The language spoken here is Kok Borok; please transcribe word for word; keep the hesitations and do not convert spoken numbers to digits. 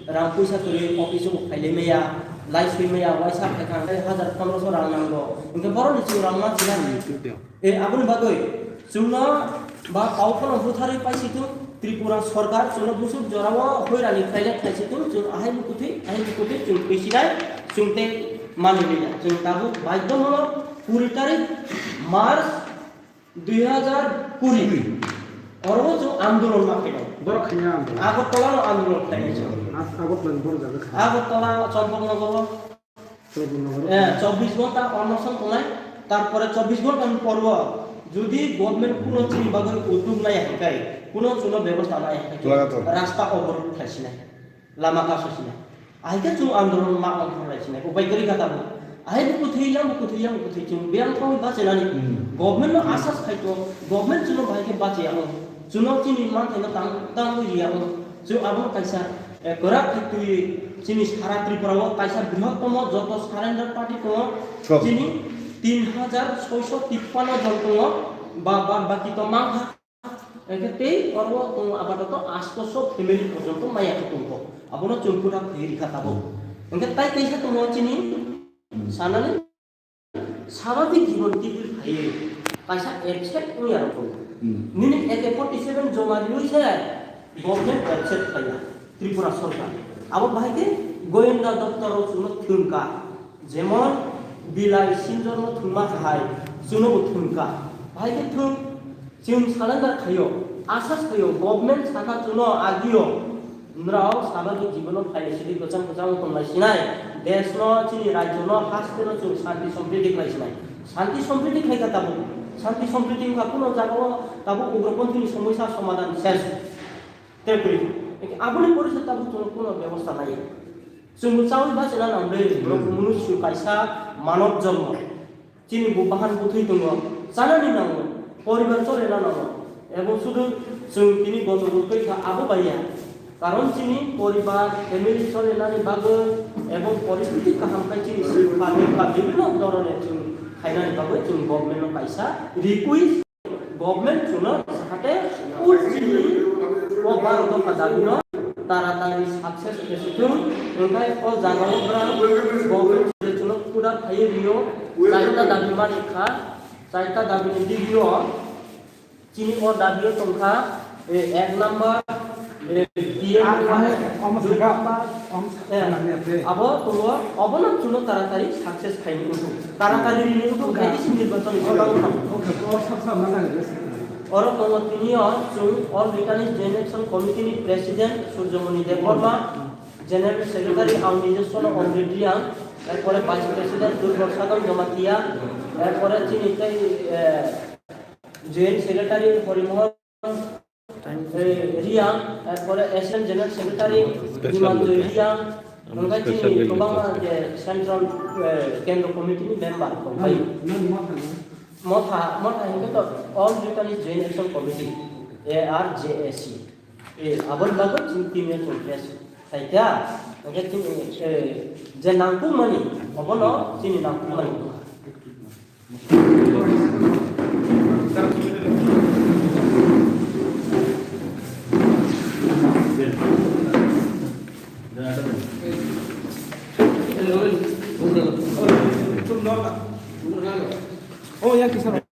rang puisa kwrwi office o phailai maya, lai sui maya, waisa phaikha hwnkhe hajar pondroso rang nango. Hwnkhe borokni chwng rang ma sinai. E, aboni bagwi chwngno ba kau phano butharwi paisitung, Tripura sorkar chwngno busuk jorao hoirani khlaina khlaisitung, chwng ahai bukuthwi, ahai bukuthwi chwng twisinai, chwng tei manwi liya. Chwng tabuk baidhomulok kuri tarik March dui hajar kuri. Oro chwng andolon ma khainai. Borok khaina andolon. Agartala no andolon khainai chwng. Ag-, Agartala ni borok jaga khaina. Agartala, Champaknagar o. Champaknagar o. Eh, chobbish ghonta onoson tongnai. Tarpore chobbish ghonta ni porbo jodi government kuno chini bagwi uddog nai hai kai, kuno chwngno bebosta nai hai kai, Lagatar. Rasta oborod khai sinai. Lama kaso sinai. Ahai khe chwng andolon ma ongkhorlai sinai. Upai kwrwi kha tabuk. Ahai bukuthwi yang, bukuthwi yang, bukuthwi chwng biyang thangwi bachinani. Hmm. Government no asas khai to, government chwngno bahai khe bachiya ong. Chwngno chini manthaino tang, tangwi riya ong. Chwng abono kaisa, eh, kwrak khe twi chini sara Tripura o kaisa brihottomo joto surrender party tongo. Sure. Chini tin hajar soiso tippanno jon tongo. Ba, ba, baki to mangkha. Hwnkhe tei oro tongo apatoto astoso family porjonto maya khe tongkho. Abono chwng kwrak khe rikha tabuk. Hwnkhe tai kaisa tongo chini sanani sababik jibon kiphil phaiwi kaisa accept wngya rok tongo. Hmm. Nini A K forty seven joma riwi se government accept khaiya. Tripura sorkar. Abo bahai khe goyenda doptor rok chwngno thwngkha. Jemon bilai sinjorno thwngma hai chwngnobo thwngkha. Bahai khe thwng, chwng surrender khaio, asas khaio, government sakha chwngno agio. Nrao sabagwi jibono phailai sidi kwchang kwchang tonglai sinai. Desno, chini rajyono, hasteno chwng shanti sompriti khlai sinai. Shanti sompriti khlai kha tabuk. Shanti sompriti wngkha kuno jagao tabuk ugroponthini somosya somadhan ses. Tei kwrwi. Aboni pore se tabuk chwng kuno bebosta nai. Chwng bo chaui bachina nang le, borok Hmm. Munusyo kaisa manob jonmo. Chini bo bahan bwthwi tongo, chanani nango, poribar chorina nango. Ebo sudu chwng tini goto bo twi kha abo bai ya. Karon chini poribar, family cholinani bagwi ebong poristhiti kaham khai chini sikha, dikha bibhinno dhoroner chwng khainani bagwi chwng government-no kaisa request. Government chwngno sakha tei full chini o baro dopha dabino taratari success khe sithwng, hwnkhe o jagao bwrang government chwngno kuda phaiwi rio, chaita dabi mani kha, chaita dabini digio chini o dabio tongkha, eh, ek number, eh, P M, ah, ah, omo dui saka, number, omo saka eh, nangya bre. Abo tongo, obono chwngno taratari success khaini wngkha. Taratari rini wngkha, okay. Khaidi si nirbachon ni, okay, okay, okay, okay, sab sab nang nang. Oro tongo tini o chwng All Bhutanese Joint Action Committee ni President Surjomoni Debbarma, General Secretary Aunijasona Omri Reang, erpore Vice President Durbal Sadon Jamatia, erpore chini tei, eh, Joint Secretary Horimohon, eh, Reang, erpore Assistant General Secretary Himanjoy Reang, hwnkhe chini kwbangma je Central, eh, Kendro Committee ni member tongphai. Motha, motha hwnkhe to All Bhutanese Joint Action Committee, A R J A C. Eh, aboni bagwi chini team ya chwng face khaikha, hwnkhe chini, eh, je nangkukmani, obono chini nangkukmani. Oh, ya, kisah.